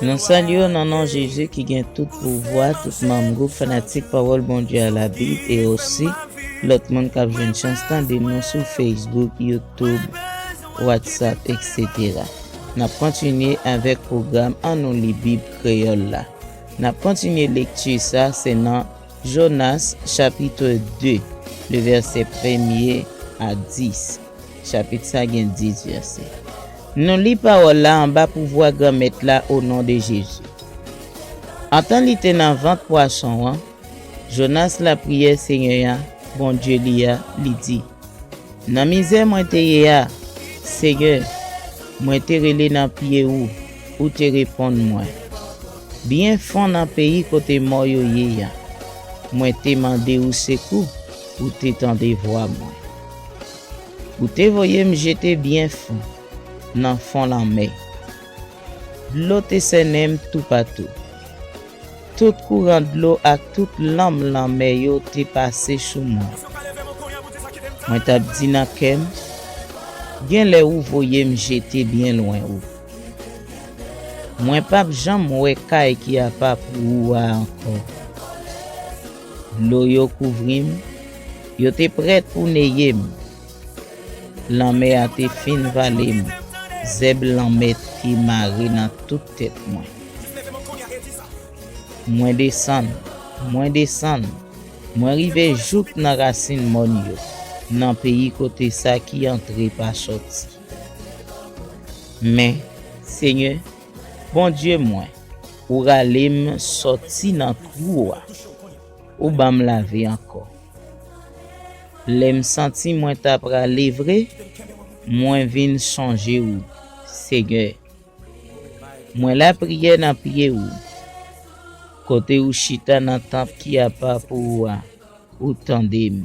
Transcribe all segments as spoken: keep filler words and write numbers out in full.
Nou salye w nan non Jezi ki gen tout pouvwa, tout manm gwoup fanatik Pawòl Bondye a Labib e osi lòt moun k ap jwenn chans tande nou sou Facebook, YouTube, WhatsApp, etsetera. N ap kontinye avèk pwogram An nou li Bib Kreyòl la. N ap kontinye lekti sa, se nan Jonas, chapit de, le vèsè premye a dis. Chapit sa gen dis vèsè. Nou li pawòl la anba pouvwa Granmèt la o non de Jezi. Antan li te nan vant pwason an, Jonas lapriyè Senyè a, Bondye li a, li di, Nan mizè mwen te ye a, Senyè, mwen te rele nan pye ou, ou te reponn mwen. Byen fon nan peyi kote mò yo ye a, mwen te mande ou sekou, ou te tande vwa mwen. Ou te voye m jete byen fon, nan fon lanmè. Dlo te sènen m toupatou. Tout kouran dlo ak tout lanm lanmè yo te pase sou mwen. Mwen t ap di nan kè m, Genlè ou voye m jete byen lwen ou. Mwen p ap janm wè kay ki apa pou ou a ankò. Dlo yo kouvri m, yo te prèt pou neye m. Lanmè a te fin vale m, zèb lanmè te mare nan tout tèt mwen. Mwen desann, mwen desann, mwen rive jouk nan rasin mòn yo, nan peyi kote sa ki antre pa sòti. Men, Senyè, Bondye mwen, ou rale m sòti nan twou a, ou ban m lavi ankò. Lè m santi mwen ta prale vre, mwen vin sonje ou, Senyè. Mwen lapriyè nan pye ou, kote ou chita nan tanp ki apa pou ou a, ou tande m.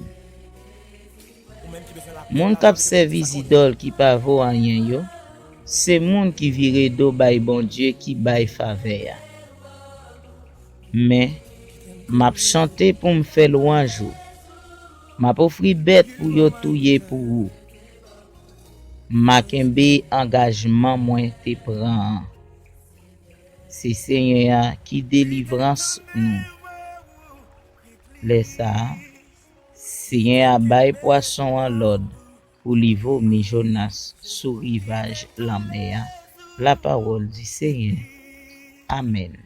Moun k ap sèvi zidòl ki pa vo anyen yo, se moun ki vire do bay Bondye ki bay favè a. Men, m ap chante pou m fè lwanj ou. M ap ofri bèt pou yo touye pou ou. M a kenbe angajman mwen te pran an. Se Senyè a ki delivrans nou. Lè sa a, Senyè a bay pwason an lòd pou li vomi Jonas sou rivaj lanmè a. La parole du Seigneur. Amèn.